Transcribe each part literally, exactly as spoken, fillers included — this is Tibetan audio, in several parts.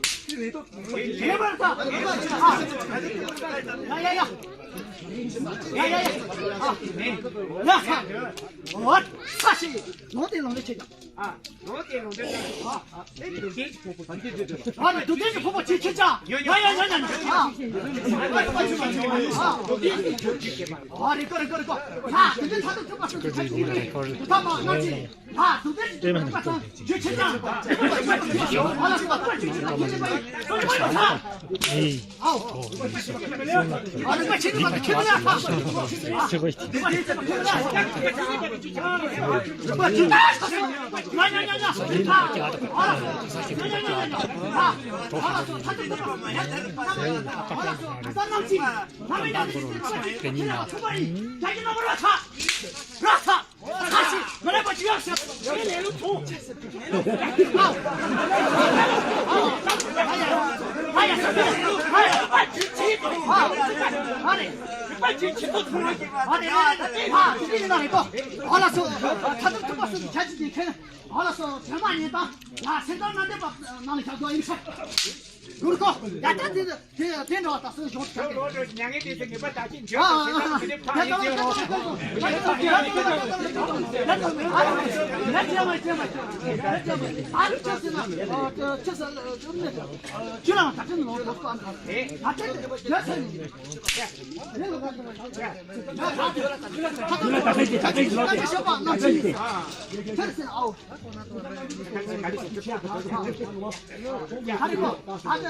ཡ་ཡ་ཡ། ཡ་ཡ་ཡ། ཨ། ཡ། ཨོ། ས་ཞིག་ལོང་དེ་ལོང་ལེ་ཆེ་ཀྱང་། ཨ། ལོང་དེ་ལོང་དེ། ཨ། ཨ་རེ། སྡུག་བསྔལ་གྱི་ཕུང་པོ་ཆེ་ཆེ་ཆ། ཡ་ཡ་ཡ་ཡ་ཡ། ཨ། ཨ་རེ། ཀོ་རེ་ཀོ་རེ་ཀོ། ཨ། དེ་ཚ་དུ་ཐུབ་པ་སུ་ཆ་ཆི། ཐ་མ་ང་ཆི། ཡུལ་ཁོ་ཡ་ད་དེ་དེ་འདྲ་བ་ད་སོ་ཞོག་ཁྱབ་ཀྱི། ཡུལ་ཁོ། དེ་འདྲ་བ་ད་སོ་ཞོག་ཁྱབ་ཀྱི། ལོ་ལོ་མྱ་ངན་དེ་ཚེ་ངེས་པ་ད་ཅི་འཇོག་ཐུབ་ཟེར་ན། དེ་ནི་ཕ་ངེས་ཅི་རོ། ཁྱོད་ལ་ད་ཅི་ལོ་ད་སོ་ཨ་ད་ཅི་ཡ་ཚེ་ནི། ཁྱོད་ཚེ་ཨའོ། ཧ་རི་གོ། ཨ་ཅག་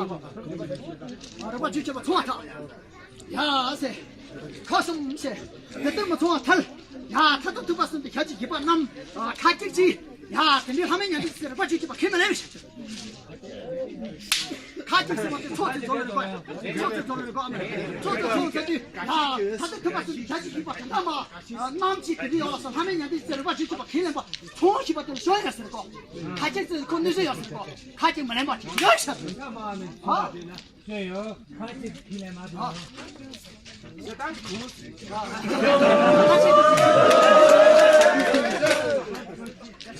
རིག་པ་བཅུ་གཅིག་པ་ཚང་བ་ཐལ། ཡ་ཟེར། ཁ་གསུམ་ཟེར། དེ་ལྟར་མ་ཚང་བ་ཐལ། ཡ་མཐར་ཐུག་ཐུབ་པ་གསུམ་པའི་ཁྱད་ཆོས་བཞི་པ་རྣམས། ཁ་ཅིག་ཅིག་ཡ་དེ་འདྲའི་ལྷ་མིན་མྱང་འདས་ཀྱི་རིག་པ་བཅུ་གཅིག་པ་ཁས་མི་ལེན་པའི་ཕྱིར། ཁ་ཅིག་ཟེར་བ་དེ་ཚོགས་ཀྱི་རྫོགས་ལ་རིག་པ། ཚོགས་ཀྱི་རྫོགས་ལ་རིག་པ་ཨ་མ་རེད། ཚོགས་ཀྱི་ཚོགས་ཟེར་དུས་ཡ་མཐར་ཐུག་ཐུབ་པ་གསུམ་པའི་ཁྱད་ཆོས་བཞི་པ་དེ་འདྲ་མ། རྣམ་བཅད་དེ་འདྲ་ཡོད་ལ་སོགས་ལྷ་མིན་མྱང་འདས་ཀྱི་རིག་པ་བཅུ་གཅིག་པ་ཁས་ལེན་པ་ཚོགས་བཞི་པ་དེ་ལ་ཤོར་ཡ་ཟེར་གོ། ཁ་ཅིག་ཟེར་ཁོ་གནོད་བྱེད་ཡོད་ཟེར་གོ། ཁ་ཅིག་མི་ལེན་པ་ཅིག་ཡོད་ཤག་ཧ། ཁྱོད་ཡོད་ཁ་ཅིག་ཁས་ལེན་མ་ཐུབ། ཁ་ཅིག་ཁས་ལེན་མ་ཐུབ།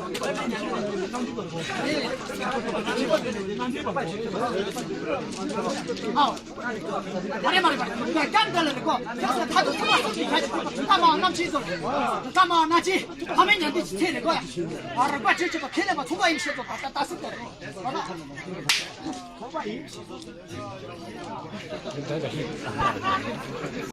ཨ་རེ་མ་རེ་མ་རེ། ཀྱང་འདི་ལ་རེ་གོ། ཁྱོད་ཚོ་ད་དུང་ཚང་མ་སོང་ཅིག་ཁྱོད་ཚོ་ད་མ་ནམ་ཕྱིན་ཚོ། ད་མ་ན་ཅི། ཕ་མའི་ཉལ་འདི་ཅི་ཚེ་རེ་གོ་ཡ། ཨ་རེ་པ་ཁྱོད་ཚོ་ཁས་ལེན་པ་ཚོང་པ་ཡིན་ཤེས་ཚོ་ད་ད་ད་སུ་དེ་རེ།